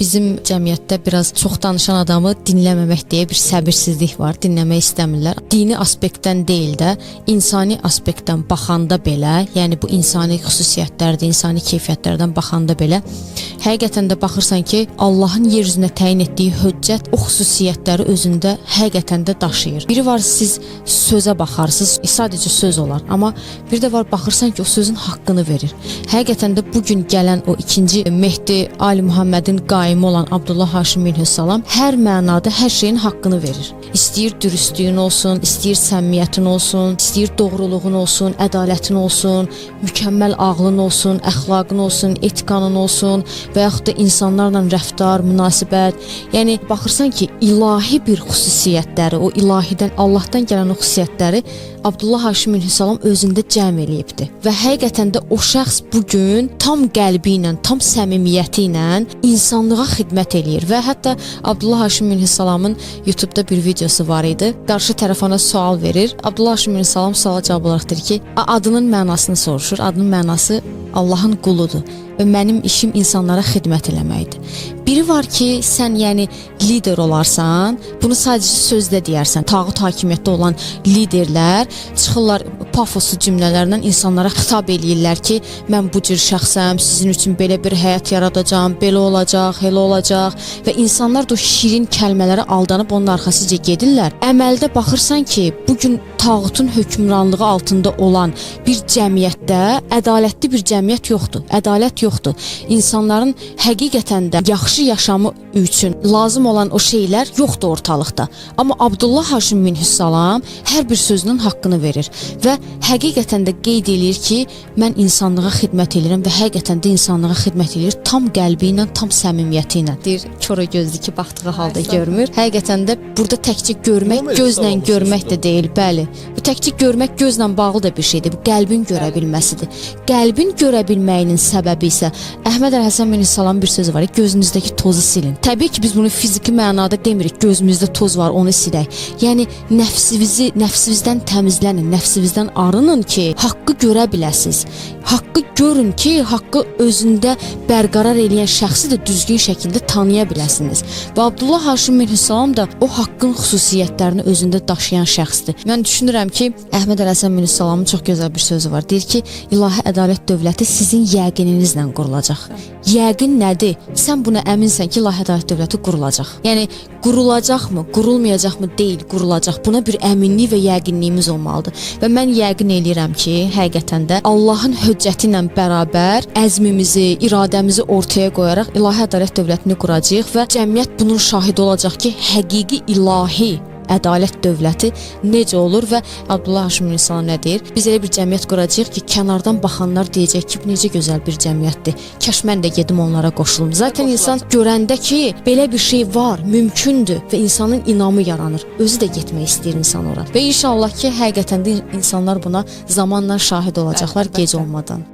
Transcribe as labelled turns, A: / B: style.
A: Bizim cəmiyyətdə biraz çox danışan adamı dinləməmək deyə bir səbirsizlik var, dinləmək istəmirlər. Dini aspektdən deyil də, insani aspektdən baxanda belə, yəni bu insani xüsusiyyətlərdir, insani keyfiyyətlərdən baxanda belə həqiqətən də baxırsan ki, Allahın yer üzünə təyin etdiyi höccət o xüsusiyyətləri özündə həqiqətən də daşıyır. Biri var, siz sözə baxarsınız, sadəcə söz olar, amma bir də var baxırsan ki, o sözün haqqını verir. Həqiqətən də bu gün gələn o ikinci Mehdi Ali Muhammedin qaimi olan Abdullah Haşim Minhüssalam hər mənada hər şeyin haqqını verir. İstəyir dürüstlüyün olsun, istəyir səmimiyyətin olsun, istəyir doğruluğun olsun, ədalətin olsun, mükəmməl ağlın olsun, əxlaqın olsun, etikanın olsun və yaxud da insanlarla rəftar, münasibət. Yəni baxırsan ki, ilahi bir xüsusiyyətləri, o ilahidən, Allahdan gələn o xüsusiyyətləri Abdullah Haşim Minhüssalam özündə cəm eləyibdi. Və həqiqətən də o şəxs bu gün tam qəlbi ilə, tam səmimiyyəti ilə insanlığa xidmət eləyir və hətta Abdullah Haşim Minhüssalamın YouTube-da bir videosu var idi. Qarşı tərəf ona sual verir. Abdullah Haşim Minhüssalam suala cavab olaraq deyir ki, adının mənasını soruşur. Adının mənası Allahın quludur və mənim işim insanlara xidmət eləməkdir. Biri var ki, sən yəni lider olarsan, bunu sadəcə sözdə deyərsən. Tağut hakimiyyətdə olan liderlər çıxırlar pafoslu cümlələrlə insanlara xitab eləyirlər ki, mən bu cür şəxsəm, sizin üçün belə bir həyat yaradacağam, belə olacaq, elə olacaq və insanlar da o şirin kəlmələrə aldanıb onun arxasıca gedirlər. Əməldə baxırsan ki, bu gün tağutun hökmranlığı altında olan bir cəmiyyətdə ədalətli bir cəmiyyət yoxdur. Ədalət yoxdur. İnsanların həqiqətən də yaxşı yaşamı üçün lazım olan o şeylər yoxdur ortalıqda. Amma Abdullah Haşim Minhüssalam hər bir sözünün haqqını verir və həqiqətən də qeyd eləyir ki, mən insanlığa xidmət eləyirəm və həqiqətən də insanlığa xidmət eləyir tam qəlbi ilə, tam səmimiyyəti ilə. Deyir, kora gözlü ki, baxdığı halda görmür. Həqiqətən də burada təkcə görmək,
B: İmam
A: gözlə
B: Əleyhissalamın
A: görmək də
B: sözüdür.
A: deyil, bəli. Bu təkcə görmək gözlə bağlı da bir şeydir. Bu qəlbin görə bilməsidir. Qəlbin görə bilməyinin səbəbi isə Əhməd Əlhəsən bin Salam bir sözü var. Gözünüzdəki tozu silin. Təbii ki, biz bunu fiziki mənada demirik. Gözümüzdə toz var, onu silək. Yəni nəfsinizi, nəfsinizdən təmizlənin, nəfsinizdən arının ki, haqqı görə biləsiniz. Haqqı görün ki, haqqı özündə bərqərar eləyən şəxsi də düzgün şəkildə tanıya biləsiniz. Və Abdullah Haşim bin Salam da o haqqın xüsusiyyətlərini özündə daşıyan şəxsdir. Mən düşünürəm ki, Əhməd Əlhəsən bin Salamın çox gözəl bir sözü var. Deyir ki, ilahi ədalət dövləti sizin yəqininizlə qurulacaq. Yəqin nədir? Sən buna əminsən ki, ilahi ədalət dövləti qurulacaq. Yəni qurulacaqmı, qurulmayacaqmı deyil, qurulacaq. Buna bir əminlik və yəqinliyimiz olmalıdır. Və mən yəqin eləyirəm ki, həqiqətən də Allahın höccəti ilə bərabər əzmimizi, iradəmizi ortaya qoyaraq ilahi ədalət dövlətini quracağıq və cəmiyyət bunun şahidi olacaq ki, həqiqi ilahi ədalət dövləti necə olur və Abdullah Haşim Salam nə deyir? Biz elə bir cəmiyyət quracağıq ki, kənardan baxanlar deyəcək ki, bu necə gözəl bir cəmiyyətdir. Kaş mən də gedim onlara qoşulum. Zaten insan görəndə ki, belə bir şey var, mümkündür və insanın inamı yaranır. Özü də getmək istəyir insan ora. Və inşallah ki, həqiqətən də insanlar buna zamanla şahid olacaqlar,
C: Bəli,
A: gec olmadan.